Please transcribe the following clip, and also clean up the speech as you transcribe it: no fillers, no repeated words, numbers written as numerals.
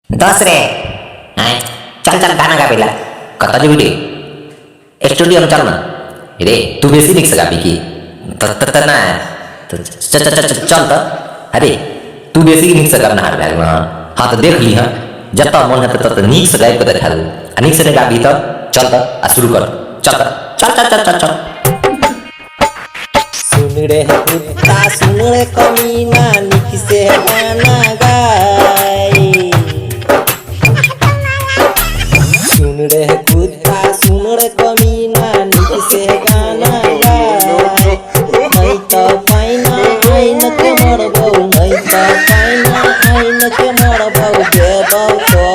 दोस्त रे, आँय, चल चल गाना गाबै लए। कतऽ जेबही रे? स्टूडियोमे चल ने रे। तू बेसी नीकसँ गाबी की? तऽ तऽ नहि, चल चल चल चल तऽ। अरे, तू बेसी नीकसँ गाबनिहार भए गेलह। हँ, तऽ देख लीहऽ, जतऽ मोन हेतै ततऽ नीकसँ गाबि कऽ देखा देबौ, आ नीकसँ नहि गाबही तऽ चल तऽ आ शुरू कर। चल तऽ, चल चल चल चल चल। सुन रे कुत्ता, सुन रे कमीना, नीक से गाना गाई। सुन रे कुत्ता, सुन रे कमीना, नीक से गाना गाई, नहीं तो पैना आइन के मरबौ, नहीं तो पैना आइन के मरबौ, देबौ।